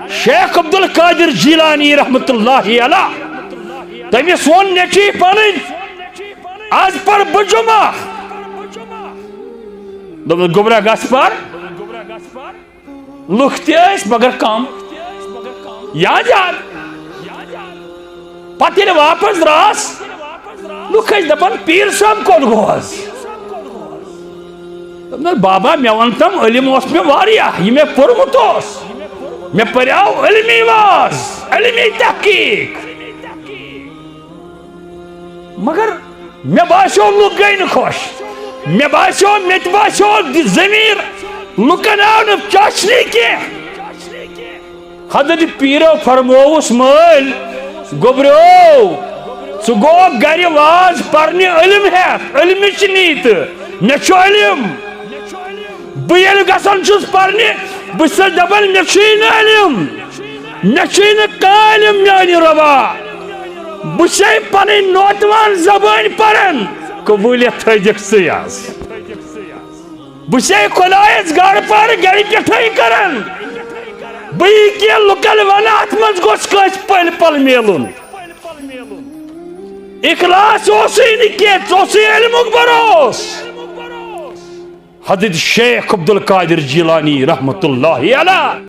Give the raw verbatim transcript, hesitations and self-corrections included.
شیخ عبدالقادر جیلانی رحمت اللہ علیہ، تٔمِس ووٚن نیٚچی پنٕنۍ، "از پر بہٕ جمعہ۔" دوٚپُن، "گوٚبرا، گژھ پر۔" لُکھ تہِ ٲسۍ مگر کم یا زیادٕ۔ پتہٕ ییٚلہِ واپس درٛاس، لُکھ ٲسۍ دپان، "پیٖر صٲب کوٚت گوس؟" دوٚپنس، "بابا، مےٚ ووٚن تم، علم اوس مےٚ واریاہ، یہِ مےٚ پوٚرمُت اوس۔ مےٚ پریاو علمی واز، علمی تحقیق۔" مگر مےٚ باسیو لُکھ گٔے نہٕ خۄش۔ مےٚ باسیو، مےٚ تہِ باسیو ضمیٖر، لُکن آو نہٕ چاچنہِ کینٛہہ۔ حضرت پیٖرو فرمووُس، "مٲلۍ گوٚبریو، ژٕ گوکھ گرِ واز پرنہِ علم ہٮ۪تھ، علمٕچ نیٖتہٕ مےٚ چھُ علم۔ بہٕ ییٚلہِ گژھان چھُس پرنہِ، بہٕ چھُسَس دپان، مےٚ چھُے نہٕ علم، مےٚ چھُے نہٕ کانٛہہ علم میانہِ رۄبا۔ بہٕ چھُسَے پنٕنۍ نوتوان زبٲنۍ پران، قبوٗلیت تھٲیزِکھ ژٕے آز۔ بہٕ چھُسَے خۄدایس گرٕ پارٕ گرِ پٮ۪ٹھَے کران۔ بہٕ یہِ کینٛہہ لُکن ونہٕ، اتھ منٛز گوٚژھ کٲنٛسہِ پٔلۍ پل میلُن۔" اخلاص اوسُے نہٕ کینٛہہ، ژٕ اوسُے علمُک بروس۔ حضرت شیخ عبدالقادر جیلانی رحمت اللہ علیہ